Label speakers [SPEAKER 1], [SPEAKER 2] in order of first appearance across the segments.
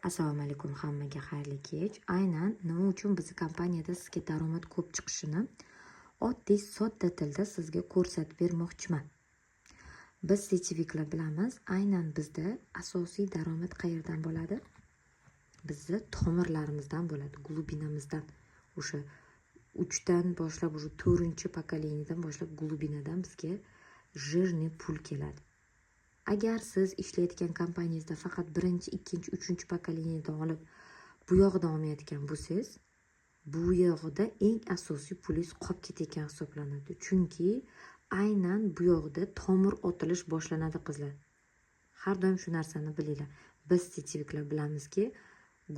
[SPEAKER 1] Assalomu alaykum hammaga, xayrli kech. Aynan nima uchun bizni kompaniyada sizga daromad ko'p chiqishini oddiy, sodda tilda sizga ko'rsatib bermoqchiman. Biz, сетевик lar, bilamiz, aynan bizda asosiy daromad qayerdan bo'ladi? Bizni tomirlarimizdan bo'ladi, глубина mizdan. O'sha uchdan boshlab, уже to'rtinchi поколение dan boshlab глубина dan bizga жирный pul keladi. Agar siz ishlayotgan kompaniyangizda faqat birinchi, ikkinchi, uchinchi поколение dan olib, bu yog'idan olmayotgan bo'lsangiz, bu yog'ida eng asosiy pulingiz qolib ketayotgan hisoblanadi. Chunki aynan bu yoqda tomir otilish boshlanadi, qizlar. Har doim shu narsani bilinglar. Biz, сетевик lar, bilamizki,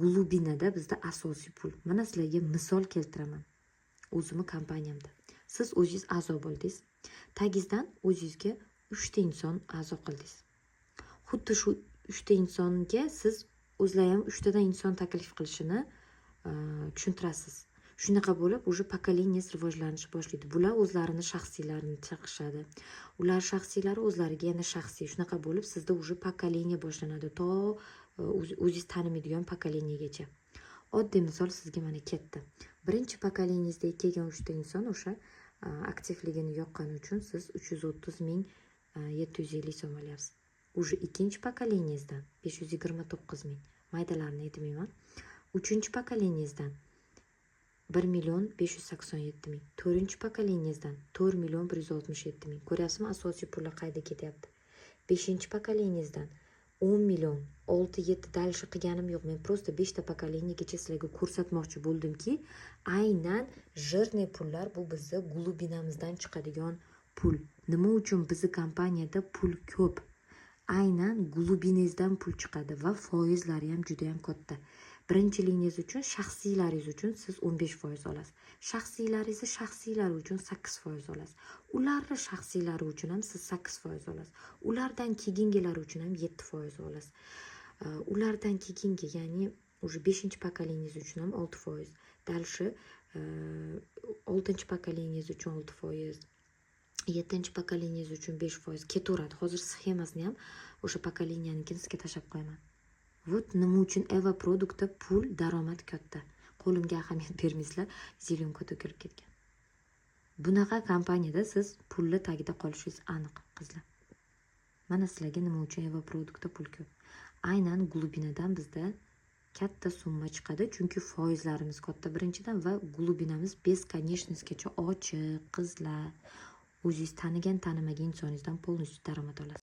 [SPEAKER 1] глубина da bizda asosiy pul. Mana sizlarga misol keltiraman. O'zimni kompaniyamda. Siz o'zingiz a'zo bo'ldingiz. Tagingizdan o'zingizga uchta inson a'zo qildingiz. Xuddi shu uchta insonga siz o'zlari ham uchtadan inson taklif qilishini tushuntirasiz. Shunaqa bo'lib, уже поколение rivojlanishni boshlaydi. Bular o'zlarini shaxsiylarini chaqishadi. Ular shaxsiylari o'zlariga yana shaxsiy. Shunaqa bo'lib, sizda уже поколение boshlanadi. To o'zingiz tanimaydigan поколение gacha. Oddiy misol sizga mana ketdi. Birinchi поколение ngizda kelgan uchta inson o'sha aktivligini yoqqani uchun siz 330 ming 750 so'm olyapsiz. Уже ikkinchi поколение ngizdan 529 ming. Maydalarni aytmayman. Uchinchi поколение ngizdan 1 million 587 ming. To'rtinchi поколение ngizdan 4 million 167 ming. Ko'ryapsizmi, asosiy pullar qayerda ketyapti? Beshinchi поколение ngizdan 10 million 6 7, дальше qilganim yo'q. Men просто 5 ta поколение gacha sizlarga ko'rsatmoqchi bo'ldimki, aynan жирный pullar bu bizni глубина mizdan chiqadigan pul. Nima uchun bizni kompaniyada pul ko'p? Aynan глубина ngizdan pul chiqadi va foizlari ham juda ham katta. Birinchi liniyangiz uchun, shaxsiylaringiz uchun siz 15% olasiz. Shaxsiylaringizni shaxsiylari uchun 8% olasiz. Ularni shaxsiylari uchun ham siz 8% olasiz. Ulardan keyingilari uchun ham 7% olasiz. Ulardan keyingi, ya'ni уже beshinchi поколение ngiz uchun ham 6%. Дальше oltinchi поколение ngiz uchun 6%. Yettinchi поколение ngiz uchun 5% ketaveradi. Hozir sxemasini ham, o'sha поколения nikini sizga tashlab qo'yaman. Вот nima uchun Eva produktda pul, daromad katta. Qo'limga ahamiyat bermaysizlar, зелёнка to'kilib ketgan. Bunaqa kompaniyada siz pulni tagida qolishingiz aniq, qizlar. Mana sizlarga nima uchun Eva produktda pul ko'p. Aynan глубина dan bizda katta summa chiqadi, chunki foizlarimiz katta birinchidan va глубина miz бесконечность gacha ochiq, qizlar. O'zingiz tanigan, tanimagan insoningizdan полностью daromad olasiz.